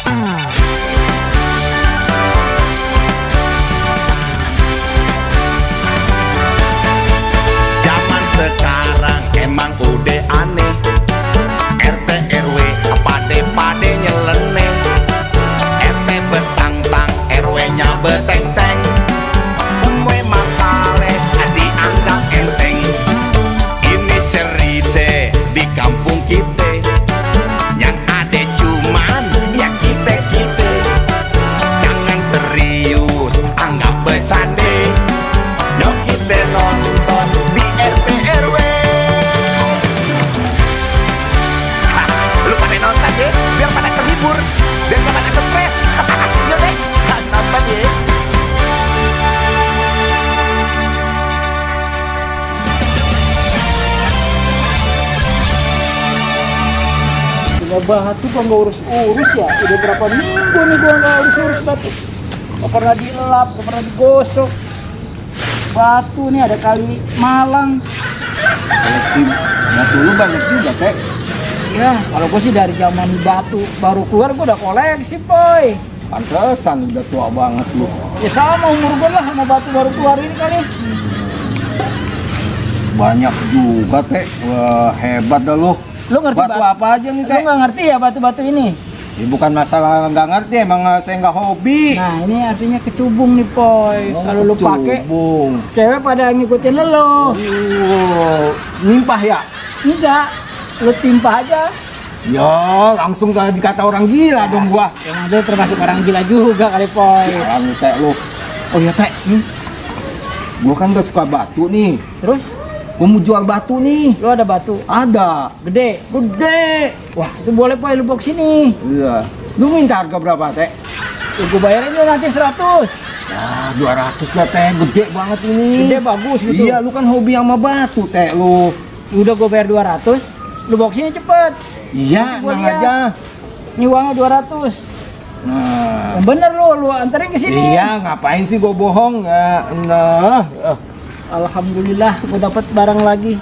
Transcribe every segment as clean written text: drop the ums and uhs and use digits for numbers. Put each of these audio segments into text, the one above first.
Zaman sekarang emang udah aneh, RT RW pade-pade nyeleneh, RT betang-tang RW-nya beteng-teng, semua masalah dianggap enteng. Ini cerita di kampung kita, yang ada cuman ya kita-kita. Jangan serius, anggap bercanda, yuk kita nonton di RT RW. Lu pada nonton ya, biar pada terhibur, biar gak pada stres. Yuk deh, nonton ya. Punya batu kok nggak urus-urus ya? Udah berapa minggu nih gua nggak urus-urus batu. Nggak pernah dilap, nggak pernah digosok. Batu nih ada kali Malang. Koleksi batu lu banyak juga, Teh. Ya, kalau gua sih dari zaman batu baru keluar gua udah koleksi, boy. Pantesan udah tua banget lu. Ya sama umur gua lah sama batu baru keluar ini kali. Banyak juga, Teh. Wah, hebat dah lu. Lu ngerti Batu apa aja nih, Lu Teh? nggak ngerti ya batu-batu ini? Ya, bukan masalah nggak ngerti, emang saya nggak hobi. Nah, ini artinya kecubung nih, boy. Kalau lu pakai, Cubung. cewek pada ngikutin lu. Nimpah ya? Enggak, lu timpah aja. Ya, langsung dikata orang gila dong gua. Emang dia termasuk orang gila juga kali, boy. Ya, nih, Teh lu. Oh ya, Teh. Gua kan gak suka batu nih. Terus, Gua mau jual batu nih. lu ada batu Ada. gede. Gede. Wah, itu boleh, boy, lu bawa sini. Iya. Lu minta harga berapa, Teh? Ya, gue bayarin dia nanti 100. Nah, 200 lah, Teh. Gede banget ini. Gede bagus gitu. Iya, lu kan hobi sama batu, Teh, lu. Udah gue bayar 200, lu bawa sini cepet. Iya, Gua tenang lihat. aja. Ini uangnya 200. Nah, Yang bener lu anterin ke sini. iya, ngapain sih gua bohong? Ya, nah. Alhamdulillah, gue dapat barang lagi.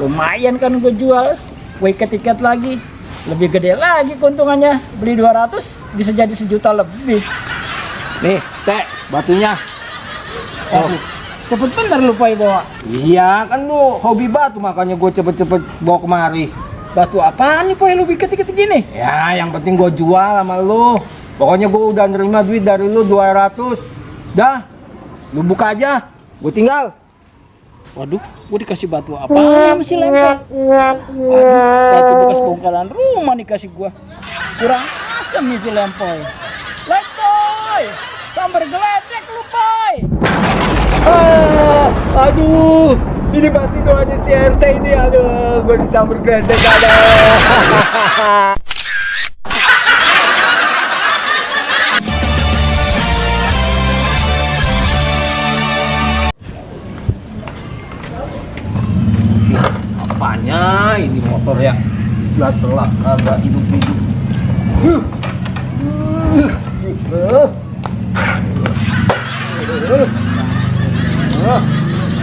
Lumayan kan gue jual. Gue ikat tiket lagi. Lebih gede lagi keuntungannya. Beli 200 bisa jadi 1 juta lebih. Nih, Teh, batunya. Oh. Aduh, cepet bener lu, Pai, bawa. Iya, kan lu hobi batu, makanya gua cepet-cepet bawa kemari. Batu apaan nih, Pai, lu ikat-ikat gini? Ya, yang penting gua jual sama lu. Pokoknya gua udah nerima duit dari lu 200. Dah, lu buka aja. Gua tinggal. Waduh, gue dikasih batu apaan sih lempar? Waduh, batu bekas bongkaran rumah dikasih gua. Kurang asem nih si Lempoy. Lempoy, sambar geledek lu, Boy. Aduh, ini pasti doanya si RT ini. Aduh, gua disamber gledek ada. Apanya ini motor ya? Sela-sela agak hidup-hidup.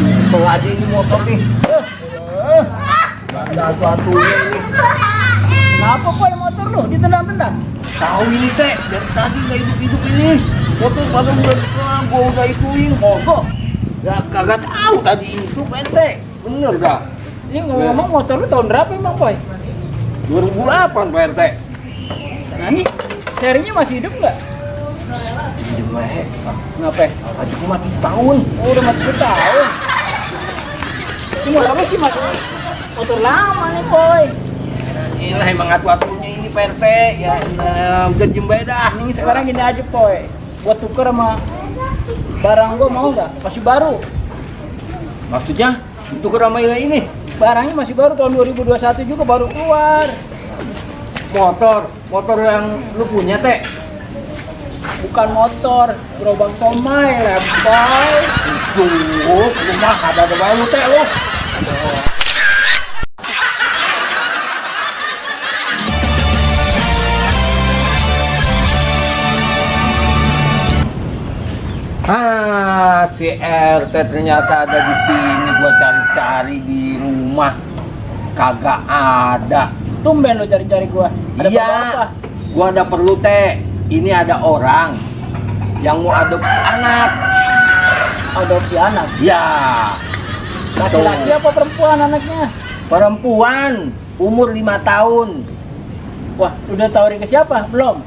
Kesel aja ini motor nih. Gak ada atu-atunya ini. Kenapa, Boy, motor lu ditendang-tendang? Tahu ini, Teh, dari tadi nggak hidup-hidup ini. Motor pada udah diserang, gua udah ituin, mogok. Ya kagak tahu tadi itu, Ente. Bener dah. Ini ngomong motor lu tahun berapa emang, Boy? 2008, Pak RT. Nah, ini serinya masih hidup nggak? Pinjem wae. Kenapa? Aja gua mati setahun. Oh, udah mati setahun. Ini motor lu sih masih motor lama nih, Boy. Inilah emang atu-atunya ini, Pak RT. Ya, udah jembe dah. Ini sekarang gini aja, Boy. Gua tuker sama barang gua, mau nggak? Masih baru. Maksudnya ditukar sama yang ini? Barangnya masih baru, tahun 2021 juga baru keluar. Motor yang lu punya, Teh. Bukan motor, gerobak somai, Lempoy. Tuh, lu mah ada baru, Teh, lu. Ah, si RT ternyata ada di sini. Gua cari-cari di rumah, kagak ada. Tumben lo cari-cari gua. Ada Iya, apa? gua ada perlu, Teh. ini ada orang yang mau adopsi anak. Adopsi anak. Ya, Laki-laki apa perempuan anaknya? perempuan umur 5 tahun. Wah, udah tawarin ke siapa? Belum.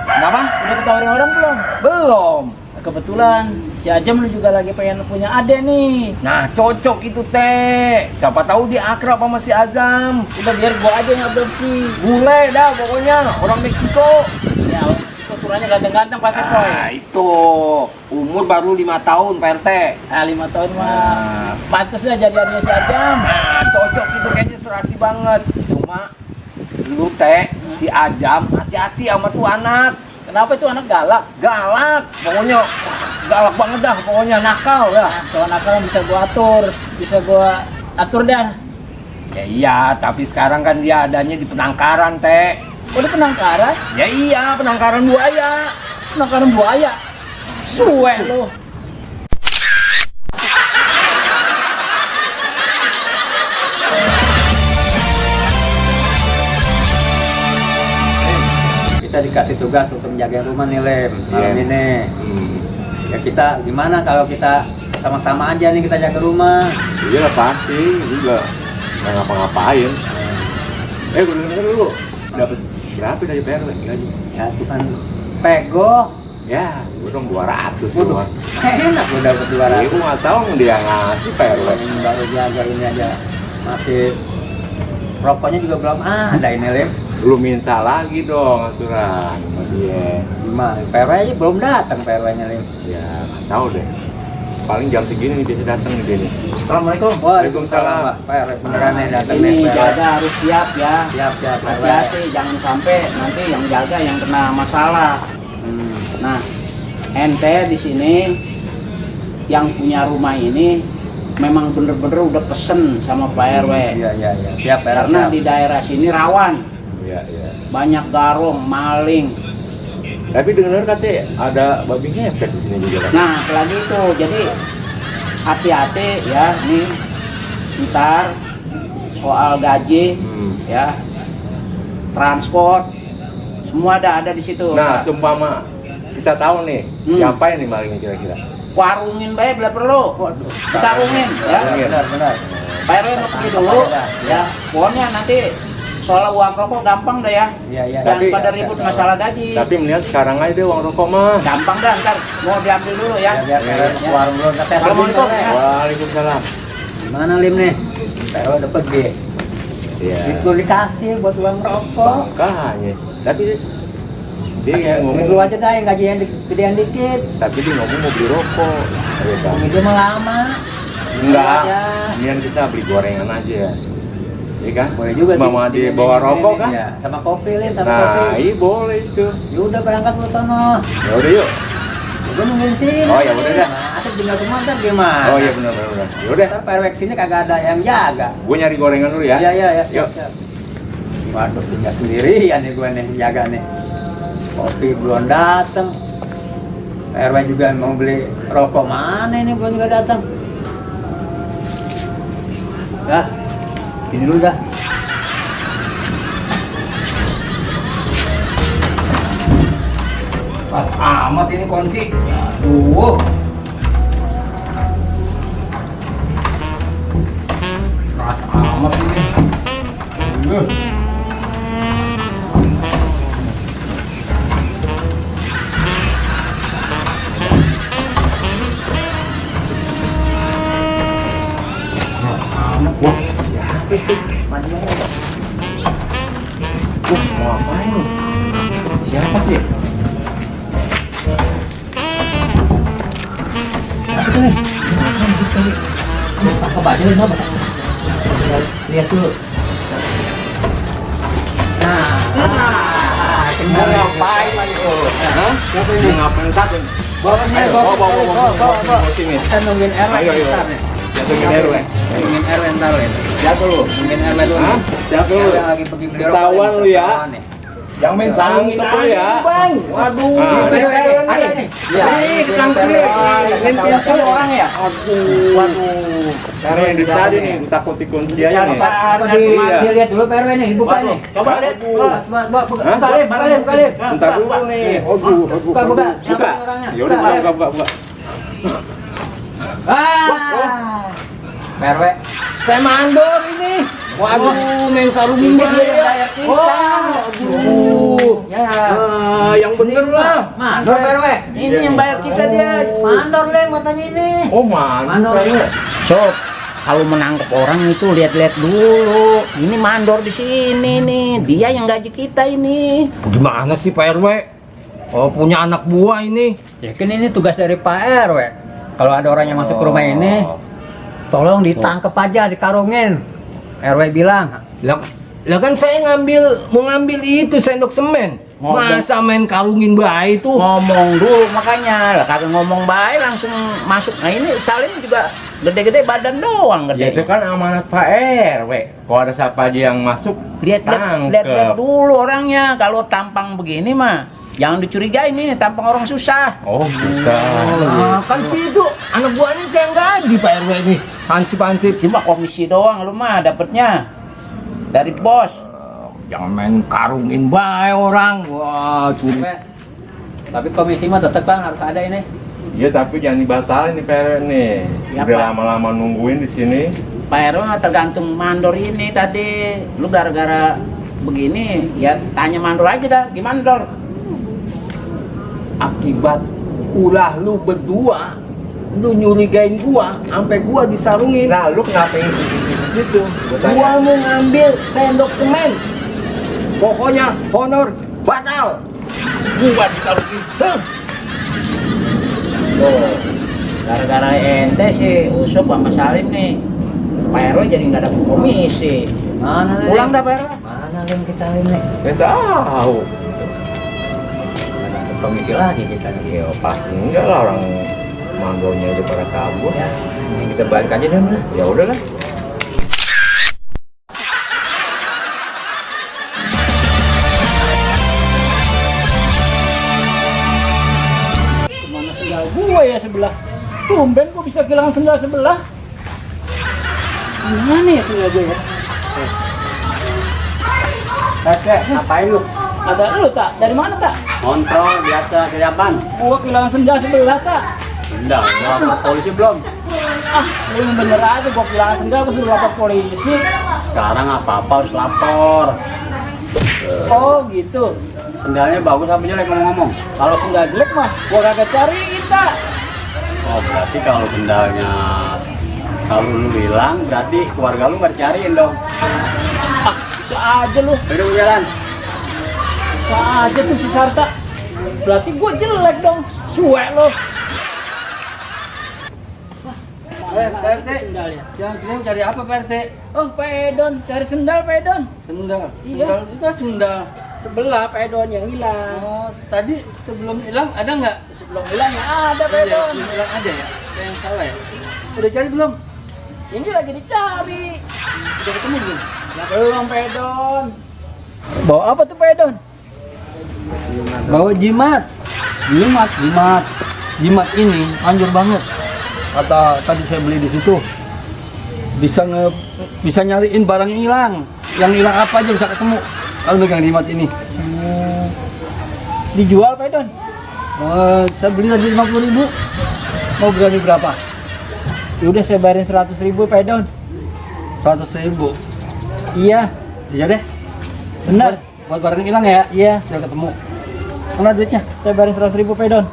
Kenapa? Udah ketawarin orang belum? Belum. Kebetulan si Ajam lu juga lagi pengen punya adek nih. Nah, cocok itu teh. Siapa tahu dia akrab sama si Azam. Udah biar gua aja yang adopsi. Bule dah pokoknya, orang Meksiko. Ya, keturunannya ganteng-ganteng pasti Poy. Nah, itu umur baru 5 tahun, Pak RT. Nah, 5 tahun mah Nah, pantas lah jadi adiknya si Ajam. nah, cocok itu kayaknya serasi banget. Cuma lu teh si Ajam hati-hati sama tuh anak. Kenapa itu anak galak? Galak, pokoknya galak banget dah, pokoknya nakal dah. Nah, soal nakal bisa gua atur dah. Ya iya, tapi sekarang kan dia adanya di penangkaran, teh. Oh, di penangkaran? Ya iya, penangkaran buaya. Penangkaran buaya. Suwe lu. Kita dikasih tugas untuk menjaga rumah nih Lem malam Iya. ini. Ya kita gimana kalau kita sama-sama aja nih kita jaga rumah. Iya lah pasti, juga nggak ngapa-ngapain. Gue denger dulu, dapat berapa dari PRW gaji? Ya itu kan pego. Ya, gue dong 200 Waduh, doang. enak lu dapet Iya, 200. gue nggak tahu dia ngasih PRW. Ini baru jaga ini aja masih rokoknya juga belum ada ini Lem. Lu minta lagi dong aturan sama dia. Gimana? PRW aja belum datang PRW-nya Lem. Ya, nggak tahu deh. Paling jam segini nih biasa datang nih dia nih. Assalamualaikum. Waalaikumsalam. Pak. PRW beneran nih datang Ini nih PRW. jaga harus siap ya. Siap PRW. Hati-hati, jangan sampai nanti yang jaga yang kena masalah. Nah, ente di sini yang punya rumah ini memang bener-bener udah pesen sama Pak RW. Iya. Siap PRW. Karena siap. di daerah sini rawan, Iya, iya. banyak garong, maling. Tapi dengar katanya ada babi ngepet di sini juga kan? Nah, apalagi itu, jadi hati-hati ya nih. Ntar soal gaji, ya, transport, semua ada di situ. Nah, sumpama kita tahu nih, siapa yang nih malingnya kira-kira? Warungin bae bila perlu. Waduh. Kita warungin ya. Benar. Pak RW mau pergi dulu ya. Pokoknya nanti soal uang rokok gampang dah ya. Iya. Jangan Tapi- pada ribut masalah gaji. Tapi melihat sekarang aja deh uang rokok mah. Gampang dah, ntar mau diambil dulu ya. Ya, ke warung dulu. Ntar saya Assalamualaikum. pergi, Lem. Waalaikumsalam. Gimana Lim nih? Saya udah pergi. Iya. Itu dikasih buat uang rokok. Makanya. Tapi dia yang Ngomong ngomong, lu aja dah yang gaji yang gedean dikit. tapi dia ngomong mau beli rokok. Ayo kan. Ini dia mah lama. Enggak. Aja. Kemudian kita beli gorengan aja ya. Iya kan? Boleh juga sih. Mama dia bawa rokok kan? Ya, sama kopi Lim, sama kopi. Nah, iya boleh itu. Yaudah berangkat lu sono. Ya udah yuk. Gue nungguin sini. Oh, ya udah dah. Asik tinggal semua ntar gimana? Oh iya benar. Ya udah. Ntar PRW sini kagak ada yang jaga. Gue nyari gorengan dulu ya. Iya, Yuk. siap. Waduh, tinggal sendirian nih gue nih jaga nih. Kopi belum datang. RW juga mau beli rokok mana ini belum juga datang. Dah, ini dulu dah. Pas amat ini kunci. Aduh. Pas amat ini. Mau ngapain lu? Siapa sih? Apa aja nih, lihat dulu. Mau ngapain lagi lu? Hah? Mau ngapain satin? Bawanya, Ayo, bawa. Sini. Kita nungguin RW Ayo. ntar nih. Jatuhin RW. Nungguin RW ntar nih. Jatuh lu. Nungguin RW dulu. Hah? Jatuh lu. RW lagi pergi beli rokok. Ketahuan nih, lu ya. ketahuan nih. Yang main sarungin aja, ya. Bang. Waduh, Ah, ini ini, ada nih. Iya. Nih, ketangkep. Gantian sekali orang ya. Waduh. Karena yang di tadi nih, takuti kunci aja nih. Dia lihat dulu PRW nih, dibuka nih. Coba lihat. Buka lip. Bentar dulu nih. Buka. Buka. Siapa orangnya? Ya udah buka. Ah. PRW. Saya mandor ini. Waduh, main sarungin bayar. Waduh. Ya. Yang bener lah. Mandor PRW. Ini yang bayar kita dia. Mandor lem katanya ini. Oh, mandor. Sob, kalau menangkap orang itu lihat-lihat dulu. Ini mandor di sini nih. Dia yang gaji kita ini. Gimana sih Pak RW? Oh, punya anak buah ini. Ya kan ini tugas dari Pak RW. Kalau ada orang yang masuk ke rumah ini, tolong ditangkap aja, dikarungin. RW bilang, Lah kan saya mau ngambil itu sendok semen. Masa main kalungin bayi itu? Ngomong dulu makanya. Lah kagak ngomong baik langsung masuk. Nah ini Salim juga gede-gede badan doang Ya itu gede. kan amanat Pak RW. Kalau ada siapa aja yang masuk, Lihat dulu orangnya. Kalau tampang begini mah jangan dicurigai nih, tampang orang susah. oh susah. Nah, kan sih itu anak buahnya saya gaji Pak RW ini. Hansip. Cuma komisi doang lu mah dapetnya dari bos. Jangan main karungin bayi orang. Wah, curi. tapi komisi mah tetap kan harus ada ini. Iya tapi jangan dibatalin nih Pak RW nih. Ya, Udah Pak. lama-lama nungguin di sini. Pak RW mah tergantung mandor ini tadi. Lu gara-gara begini ya tanya mandor aja dah. Gimana Dor? Akibat ulah lu berdua, lu nyurigain gua, sampai gua disarungin. Nah, lu kenapa yang di situ? Gua mau ngambil sendok semen. Pokoknya honor batal. Gua disarungin. Heh. Tuh, gara-gara ente sih Usup sama Salim nih, Pak RW jadi nggak dapat komisi. Mana nih? Pulang dah Pak RW. Mana lem kita lem nih? Saya tahu. Komisi lagi kita nih. Ya pasti enggak lah, orang mandornya udah pada kabur. Ya, ini kita balik aja deh, Mas. Ya udahlah. Mana sendal gua ya sebelah? Tumben gua bisa kehilangan sendal sebelah. Mana ya sendal gua ya? Kakek, ngapain lu? Ada lu tak? Dari mana tak? Kontrol biasa dari apaan? Gua kehilangan sendal sebelah tak? Enggak, lapor polisi belum. Ah, lu yang bener aja gua kehilangan sendal gua suruh lapor polisi. Sekarang apa-apa harus lapor. Oh gitu. Sendalnya bagus apa jelek ngomong-ngomong? Kalau sendal jelek mah gua kagak cariin tak. Oh, berarti kalau sendalnya kalau lu hilang, berarti keluarga lu nggak dicariin dong. Ah, bisa aja lu. Udah jalan. Bisa aja tuh si Sarta. Berarti gua jelek dong. Suwe lo. PRT, Sendalnya. yang cari apa PRT? Oh, Pak Edon, cari sendal Pak Edon. Sendal. Iya. Sendal itu sendal. Sebelah Pak Edon yang hilang. Oh, tadi sebelum hilang ada nggak? Sebelum hilang ya ada Pak Iya, Edon. yang hilang ada ya? Saya yang salah ya? Udah cari belum? Ini lagi dicari. Udah ketemu belum? Ya belum Pak Edon. Bawa apa tuh Pak Edon? Bawa jimat. Jimat ini anjur banget. Kata tadi saya beli di situ. Bisa nyariin barang yang hilang. Yang hilang apa aja bisa ketemu. Kalau megang jimat ini. Dijual Pak Edon. Saya beli tadi 50.000. Mau berani berapa? Udah saya bayarin 100.000 Pak Edon. 100.000. Iya, Iya deh. benar. Buat barang yang hilang ya. Iya, Biar ketemu. mana duitnya? Saya bayarin 100.000 Pak Edon.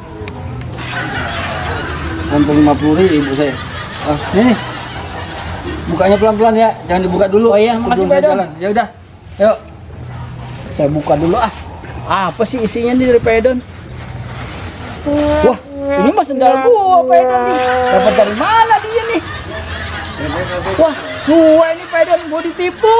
Untuk 50.000 saya. Ini. Bukanya pelan-pelan ya. Jangan dibuka dulu. Oh iya, makasih, sebelum Pak saya Edon. jalan. Ya udah. Yuk. Saya buka dulu ah. Apa sih isinya nih dari Pak Edon? Wah, ini mah sendal gua Pak Edon nih. Dapat dari mana dia nih? Wah, suwe nih Pak Edon, gua ditipu.